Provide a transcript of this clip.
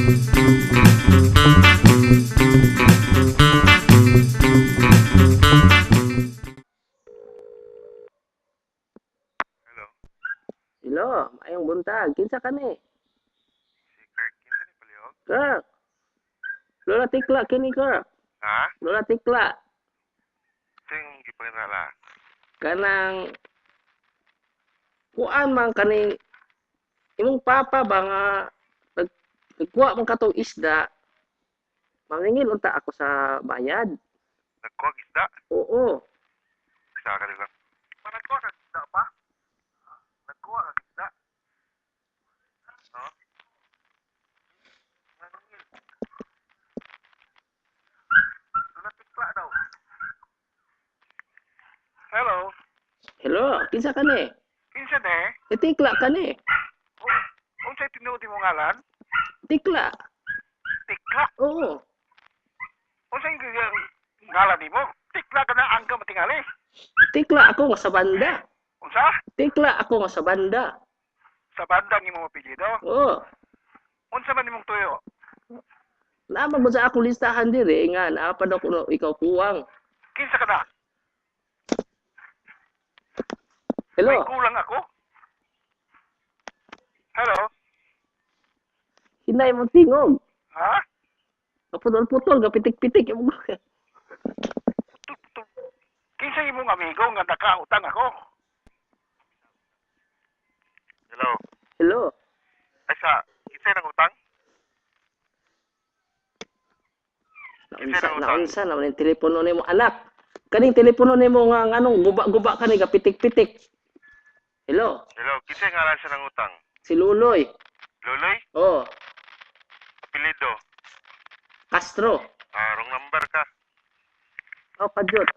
Hello. Hello, maayong buntag. Kinsa kani? Si Kirk, kinsa ni palihog? Kirk. Lola Tikla kini, Kirk. Ha? Lola Tikla. Sing gipangitala? Kanang kuan man kaning imong papa ba nga nagkuha man katong isda, maningil unta ako sa bayad. Nagkuha isda? Oo. Sa ka nila. Pa nagkuha ka isda pa? Nagkuha ka isda? No? Maningil. Lola Tikla daw. Hello. Hello, kinsa kani? Kinsa ne? Si Tikla kani. Oh, unsay tinuod imong ngalan? Tikla. Tikla. Oo. Unsay ngalan nimo? Tikla ka na angga matingali. Tikla ako nga sa banda. Unsa? Tikla ako nga sa banda. Sa bandang imong apelyido? Oo. Unsa man imong tuyo? Naa man sa akong listahan dire nga naa pa daw kuno ikaw kuwang. Kinsa ka na? Hello. May kulang ako? Hello? Hinay mo tingog. Ha? Kaputol-putol, kapitik-pitik. Kinsa imong amigo nga nakautang ako? Hello. Hello. Ay sa, kinsa nang utang? Naunsa, naunsa naman yung telepono nimo, anak. Kaning telepono nimo nga anong guba-guba kani kapitik-pitik. Hello. Hello, kinsa ngalan sa nang utang? Si Luloy. Luloy? Oh, Apelyido? Castro. Ah, wrong number ka. Oh, kadyot.